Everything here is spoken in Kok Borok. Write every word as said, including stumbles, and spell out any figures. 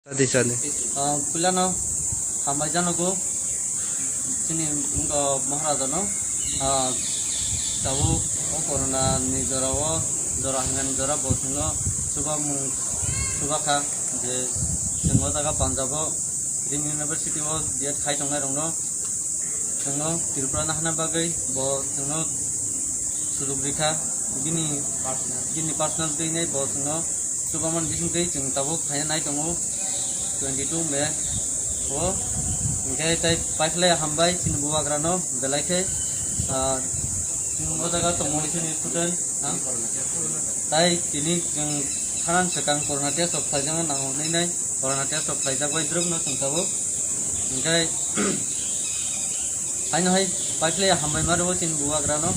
Sadi sadi. Ah, puilano hambai janogo chini, ah, Maharajano, ah, tabuk o corona ni jora o, jora hwnani jora bo chwngno chubamung chubakha je chwng o jaga Punjab o Rim University o B Ed khai tongnai rokno chwngno Tripura nahana bagwi bo chwngno sujuk rikha, bini, bini personal twi nai bo chwngno chubamani bisingtwi chwng tabuk khaina nai tongo twenty two May o. Hwnkhe tai paiphlai hambai chini bubagrano belai khe, ah, chwng o jaga tongmani chini student, ha? Tai tini chwng thanan swkang corona test rok khlaijakna nango nai nai, corona test rok khlaijak bai drupno chwng tabuk. Hwnkhe haino hai paiphlai hambai ma rwo chini bubagrano.